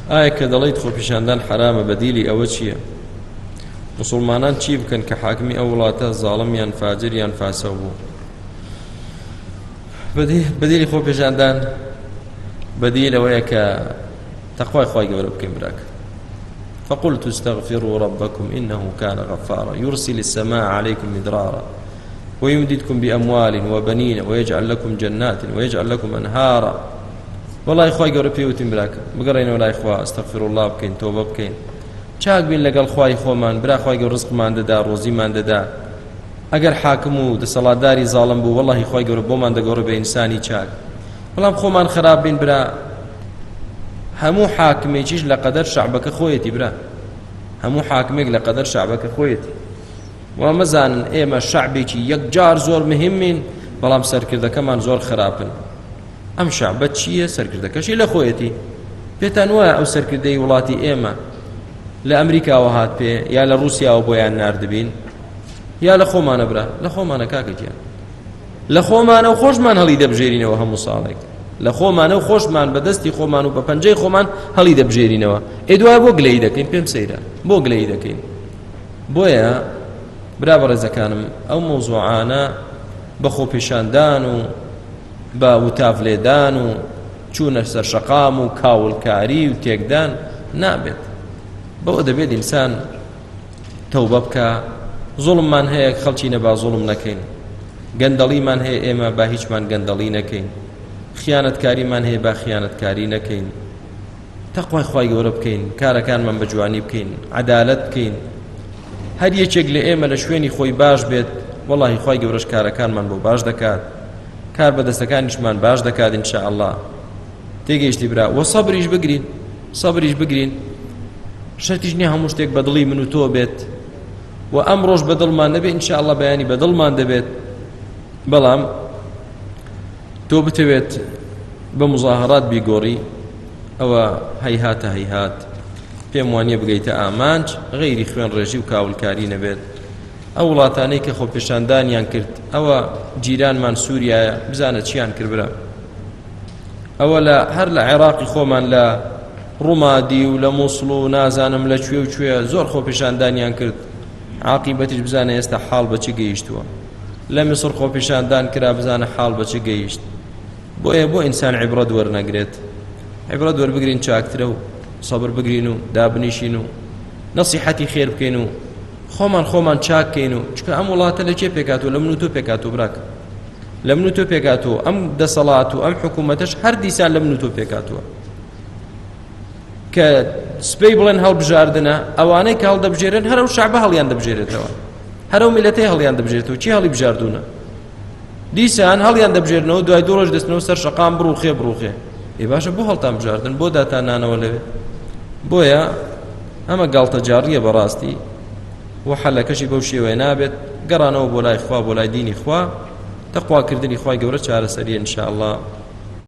ئایا کە دەڵێیت خۆپیشاندان حەرامە بەدیلی ئەوە چییە؟ مسلمانان چی بکەن کە حاکمی ئەو وڵاتە زاڵم یان فاجر یان فاسە بوو؟ بەدیلی خۆپیشاندان بەدیل ئەوەیە کە تەخوای خوای گەورە بکەین براکە. فقلت استغفروا ربكم إنه كان غفارا يرسل السماء عليكم مدرارا ويمددكم بأموال وبنين ويجعل لكم جنات ويجعل لكم أنهارا. وەڵای خوای گەورە پێی وتین براکەم بگەڕێنەوە لای خوا استغفر الله بکەین تۆبە بکەین چاک بین لەگەڵ خوای خۆمان برا خوای گەورە ڕزقمان دەدا ڕۆزیمان دەدا ئەگەر حاکم و دەسەڵاتداری زاڵم بوو وەڵاهی خوای گەورە بۆمان دەگۆڕێ بە ئینسانی چاک بەڵام خۆمان خراپ بین برا هەموو حاکمێکیش لە قەدەر شعبەکە خۆیەتی برا هەموو حاکمێک لە قەدەر شعبەکە خۆیەتی وا مەزانن ئێمە شعبێکی یەکجار زۆر مهمین بەڵام سەرکردەکەمان زۆر خراپن ئەم شەعبە چییە سەرکردەکەشی لە خۆیەتی پێتان وایە ئەو سەرکردەی وڵاتی ئێمە لە ئەمریکاوە هات پێ یا لە ڕووسیاوە بۆیان ناردبین یا لە خۆمانە برا لە خۆمانە کاکە گیان لە خۆمانە و خۆشمان هەڵی دەبژێرینەوە هەموو ساڵێک لە خۆمانە و خۆشمان بە دەستی خۆمان و بە پەنجەی خۆمان هەڵی دەبژێرینەوە ئێ دوای بۆ گلەیی دەکەین پێم سەیرە بۆ گلەیی دەکەین بۆیە برا بەڕێزەکانم ئەو مەوزوعانە بە خۆپیشاندان و بە وتاف لێدان و چوونە سەر شەقام و کاولکاری و تێکدان نابێت بەوە دەبێت ئینسان تەوبە بکە زوڵممان هەیە خەڵکی نەبا زوڵم نەکەین گەندەڵیمان هەیە ئێمە با هیچمان گەندەڵی نەکەین خیانەتکاریمان هەیە با خیانەتکاری نەکەین تەقوای خوای گەورە بکەین کارەکانمان بە جوانی بکەین عەدالەت بکەین هەر یەکێک لە ئێمە لە شوێنی خۆی باش بێت وەڵاهی خوای گەورەش کارەکانمان بۆ باش دەکات کار بە دەستەکانیشمان باش دەکات ان شاء الله تێگەیشتی برا وە سەبریش بگرین سەبریش بگرین شەرتیش نییە هەموو شتێک بە دڵی من و تۆ بێت و ئەمڕۆژ بە دڵمان نەبێت ان شاء الله بەیانی بە دڵمان دەبێت بەڵام تۆ بتەوێت بە مزاهرات بیگۆڕی ئەوە هەیهاتە هەیهات پێم وانیە بگەیتە ئامانج غەیری خوێن ڕێژی و کاولکاری نەبێت ئەو وڵاتانەی کە خۆپێشاندانیان کرد ئەوە جیرانمان سووریایە بزانە چیان کرد برا ئەوە لە هەر لە عێراقی خۆمان لە ڕومادی و لە مووسڵ و نازانم لە کوێ و کوێ زۆر خۆپێشاندانیان کرد عاقیبەتیش بزانە ئێستا حاڵ بە چی گەیشتووە لە میسر خۆپیشاندان کرا بزانە حاڵ بە چ گەیشت بۆیە بۆ ئینسان عیبرەت وەرنەگرێت عیبرەت وەربگرین چاکترە و سەبر بگرین و دابنیشین و نەسیحەتی خێر بکەین و خۆمان خۆمان چاککەین و چکە ئەم وڵاتە لە کێ پێکاتوە لە من و تۆ پێکاتوە براک لە من و تۆ پێکاتوە ئەم دەسەڵات و ئەم حکوومەتەش هەر دیسان لە من و تۆ پێکاتوە کە سپەی بڵێن هەڵبژاردنە ئەوانەی کە هەڵدەبژێرن هەر ئەو شعبە هەڵیان دەبژێرێتەوە هەر ئەو میلەتەی هەڵیان دەبژێرێتەوە چی هەڵی بژاردوونە دیسان هەڵیان دەبژێرنەوە دوای دوو ڕۆژ دەستنەوە سەر شەقام بڕوخێ بڕوخێ ئێ باشە بۆ هەڵتان بژاردن بۆ داتان نانەوە لەوێ بۆیە ئەمە گاڵتەجاڕیە بەڕاستی و حەلەکەشی بەو شێوەیە نابێت گەڕانەوە بۆ لای خوا بۆ لای دینی خوا تەقواکردنی خوای گەورە چارەسەریە ان شاء الله.